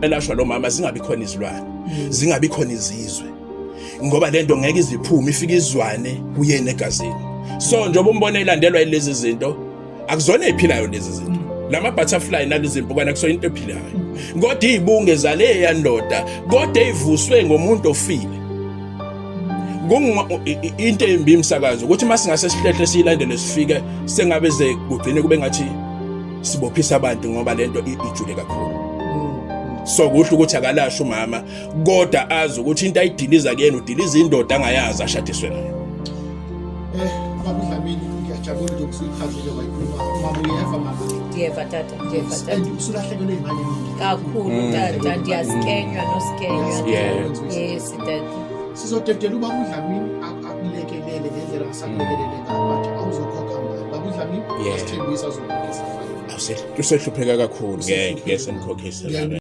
Elashwa lo mama, zingabi khona izilwane, zingabi khona izizwe, ngoba lento ngeke iziphume, ifike izwane kuyena egazini. So njengoba umbona elandelwa yilezi zinto, akuzona eziphilayo lezi zinto, lama butterfly nalezi mpukane, kuso into ephilayo, kodwa izibunge zaleya ndoda, kodwa eyivuswe ngomuntu ofile. Into embi, imsakazo, ukuthi masingase sihlehle siyilandele, sifike sengabe ze kugcine kube ngathi sibophisa abantu, ngoba lento ijule kakhulu. So kuhle ukuthi akalasho umama, kodwa azi ukuthi into ayidiliza kuyena, udiliza indoda angayazi ashadiswe nayo. Baba uDlamini, ngiyajabula nje usuyichazile, wayikhuluma. Mama, uyeva, mama? Ndiyeva, tata, ndiyeva, tata. And usulahlekelwe imali eningi. Kakhulu, tata, ndiyaskenywa noskenywa. Yes, tata. Sizodedela ubaba uDlamini akulekelele ngendlela asakulekelele ngayo, but awuzokhokha mali, baba uDlamini. Asithembisa azokukhokhisa imali. Usehlupheka kakhulu, ngeke ngeke semkhokhise.